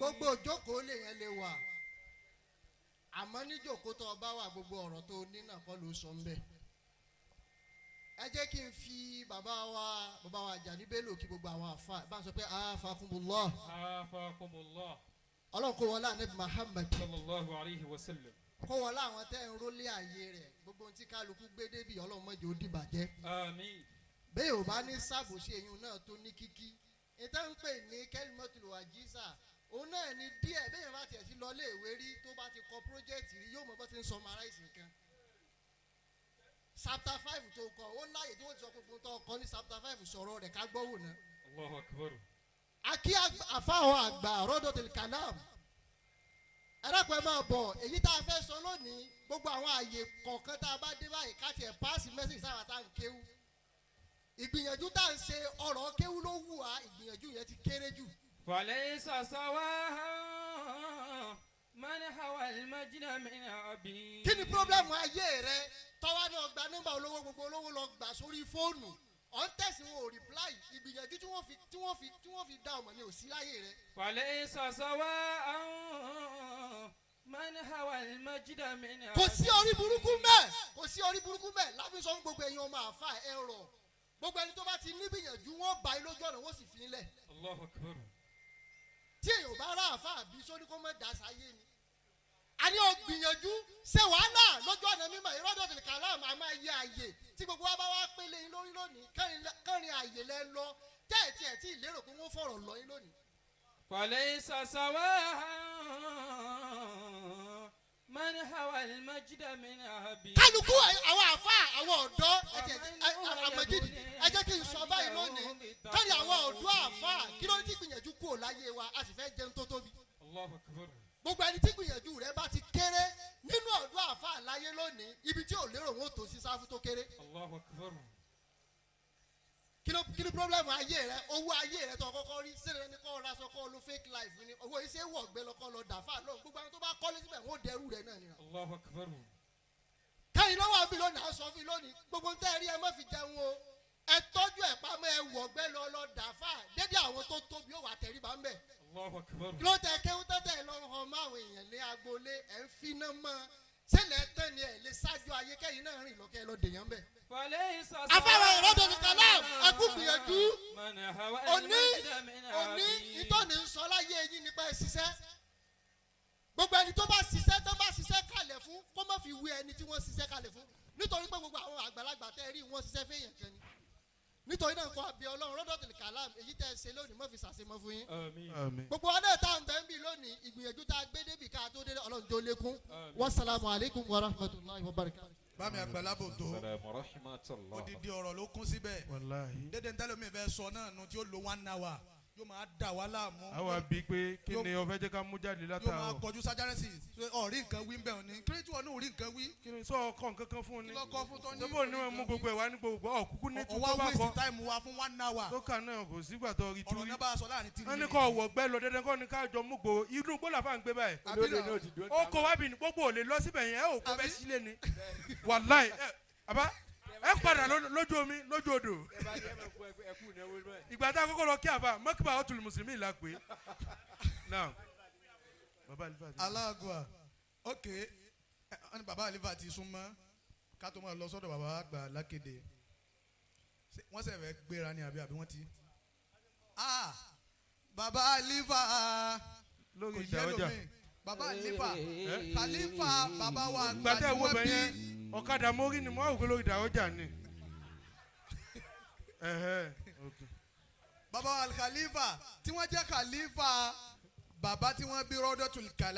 Gbogbo ìjókòó lèyẹn lè wà, àmọ́ níjókòó tó o bá wà, gbogbo ọ̀rọ̀ tó o ní náà kọ́ ló sọ ń bẹ̀. Ẹ jẹ́ kí n fi bàbá wa Àjàní Bello kí gbogbo àwọn àfa bá ń sọ pé afakumullah. Afakumullah. Ọlọ́run kó wọlé Anabi Muhammad. Sallallahu alayhi wa sallam. Kó wọlé àwọn tẹ́ ń rólé ààyè rẹ̀. Gbogbo ohun tí kálukú gbé débi, Ọlọ́run má jẹ́ ó dìbàjẹ́. Àmín. Bẹ́ẹ̀ ò bá ní sábòsí, eyín náà tó ní kíkí ìtàn ń pè ní kẹ́límọ́tò wàjísà, òun náà ní díẹ̀. Bẹ́ẹ̀ bá tiẹ̀ sí lọ léèwé rí, tó bá ti kọ project rí, yóò mọ bó ti ń summarize nǹkan. Chapter 5 tó kọ, ó láàyè tí wọ́n ti sọ gbogbo tó kọ ní chapter 5, sọ̀rọ̀ rẹ̀ ká gbọ́ wò ná. Allahu akbar. Akí àfáwọn àgbà Rọ́dọ̀tìlì Kalam, ẹ̀rọ̀pẹ̀ ẹ máa bọ̀. Èyí tá a fẹ́ sọ lónìí, gbogbo àwọn àyè kọ̀ọ̀kan tá a bá dé báyìí, ká tiẹ̀ pass message sáwà tá à ń kéwú. Ìgbìyànjú tá à ń ṣe, ọ̀rọ̀ kéwú ló wù wá, ìgbìyànjú yẹn ti kéré jù. فليس سواها من هوى المجد من أبي. Kí ni problem ayé rẹ tọ́wá náà? Gba nọ́mbà olówó, gbogbo olówó lọ gbà sórí fóònù, ọ̀ ń tẹ̀sí, wọn ò reply. Ìgbìyànjú tí wọ́n fi dá ọmọ ní òsí láyé rẹ. فليس سواء من هوى المجد من Kò sí orí burúkú mẹ́ẹ̀, kò sí orí burúkú mẹ́ẹ̀ láfi sọ fún gbogbo ẹ̀yin ọmọ àfa ẹ rọ̀. Gbogbo ẹni tó bá ti nígbìyànjú, wọn bá yín lójú ọ̀nà, wọ́n sì fi ń lẹ̀. Allahu akbar. Tí èèyàn bá rà àfa àbí sóní kó mọ̀ dá sáyé ni a ní o gbìyànjú, ṣe wàhálà lójú ọ̀nà mímọ̀. Ìrọ́dọ̀ kàlámù àmọ́ ayé àyè tí gbogbo wa bá wá pélé yín lórí lónìí, kẹrin àyè lẹ lọ tẹ́ẹ̀tì ẹ̀ tí ìlérò pé wọ́n fọ̀rọ̀ lọ yín lónìí. فليس سواء من هوى المجد من أبي. Kálukú àwọn àfa, àwọn ọ̀dọ́ àmọ̀jídì, ẹ jẹ́ kí n sọ báyìí lónìí kárí àwọn ọ̀dọ́ àfa, kí ló ní tí gbìyànjú kúrò láyé wa, a sì fẹ́ jẹun tó tóbi. Allahu akbar. Gbogbo ẹni tí gbìyànjú rẹ bá ti kéré nínú ọ̀dọ́ àfa láyé lónìí, ibi tí ò lérò wọn ò tó sí sáfù tó kéré. Allahu akbar. Kí ló problem ayé rẹ? Owó ayé rẹ tó kọ́kọ́ rí sílẹ̀ ní kọ́ ra sọ kọ́ lo fake life ni. Owó iṣẹ́ wọ̀ gbẹ lọ́kọ́ lọ dàfà lọ́hùn. Gbogbo àwọn tó bá kọ́lé síbẹ̀, wọ́n dẹrú rẹ náà nìyẹn. Allahu akbar. Káyìn lọ́wọ́ àbí lónìí, à ń sọ fún yín lónìí, gbogbo ń tẹ́ ẹ rí, ẹ má fi jẹun o. Ẹ tọ́jú ẹ̀ pamọ́, ẹ wọ̀gbẹ́ lọ lọ dàfà dédé. Àwọn tó tóbi ó wà tẹríba ń bẹ̀. Allahu akbar. Kí ló tẹ kéwú tẹ́tẹ́ lọ hàn mọ́ àwọn èèyàn ní agboolé, ẹ̀ ń finá mọ́ sílẹ̀ tán ni ẹ̀ lè ṣáájú ayé, kẹ́yìn náà rìn lọ́kẹ́ lọ dèyàn bẹ̀. فليس Afáwọn ìrọ́dọ̀ ní kalam, ẹ kú gbìyànjú. من هوى Òní المجد من òní أبي. ìtọ́ni ń sọ láyé yín nípa ẹ̀ ṣiṣẹ́. Gbogbo ẹni tó bá ṣiṣẹ́, tó bá ṣiṣẹ́ kalẹ̀ fún, kó má fi wé ẹni tí wọ́n ṣiṣẹ́ kalẹ̀ fún, nítorí pé gbogbo àwọn àgbàlagbà tẹ́ rí, wọ́n ṣiṣẹ́ fẹ́yàn kan ni. Nítorí náà kọ́ àbí Ọlọ́run rọ́dọ̀ kalam, èyí tẹ́ ẹ ṣe lónìí, má fi ṣàṣemọ́ fún yín. Àmín. Àmín. Gbogbo wa náà tá à ń bẹ́ ń bì lónìí, ìgbìyànjú tá a gbé débi ká tó dé, Ọlọ́run tó lékún. Àmín. Wasalaamu alaykum wa rahmatulahi wa barakatuh. Bámi àgbàlábò tó. Assalamu rahmatullah. Odidi ọ̀rọ̀ ló kún síbẹ̀. Wàláhi. Dédé ntẹ́lómi fẹ́ sọ náà nu tí ó lo one hour, yóò máa dà wá láàmú. Àwa bíi pé kí ni o fẹ́ jẹ́ ká mú jáde Yóò máa látàárọ̀? kọjú sájárẹ́sì, ọ̀rí nǹkan wí ń bẹ̀ òní kí ló tí wọn ní orí nǹkan wí. Kí ni sọ ọkọ nǹkan kan fún Kí ni? ló kọ́ fún tó ní? Sọ́bọ̀ ni wọ́n mú gbogbo ẹ̀ wá ní gbogbo ọ̀ kúkú ní tún ọwọ́ tó bá waste kọ time wa fún one hour. Tó kà náà, kò sígbà tó rí Ọ̀rọ̀ túrí. náà bá a sọ láàrin tí. Wọ́n ní kọ́ ọ̀wọ̀ gbẹ́ lọ dandan kọ́ ni ká jọ mú gbòó inú gbó làfà ń gbé báyìí. Àbí Olóde náà? náà ti dúró. Ó kọ wá bí ní gbogbo ò lè lọ síbẹ̀ yẹn, ẹ ò kó bẹ́ Àbí? sílé ni. Wàláì, ẹ àbá ẹ padà lójú omi, lójú odò. Ẹ bá ní ẹ máa kú ẹkú ìnáwó náà. Ìgbà tá a kọ́kọ́ lọ kí àbá mọ́kìbà ọ̀tún mùsùlùmí là pé náà bàbá àlùfáà ti- Aláàgùà, ok, wọ́n ní bàbá àlífà ti súnmọ́ ká tó máa lọ sọ́dọ̀ bàbá àgbà lákéde. Ṣé wọ́n sì fẹ́ gbéra ni àbí wọ́n ti. Ah, bàbá àlífà lórí kò ìjà yé ọjà. lómi. Bàbá àlífà, khalifa, bàbá wa àgbà Ìgbà tẹ́ tí ẹ wo wọ́n bẹ̀ bí. yẹn, ọ̀kadà mórí ni mo wá wò pé lórí ìjà ọjà ni. Ẹ̀hẹ́, ok. Bàbá wa khalifa tí wọ́n jẹ́ khalifa, bàbá tí wọ́n bí rọ́dọ̀tún kàlá.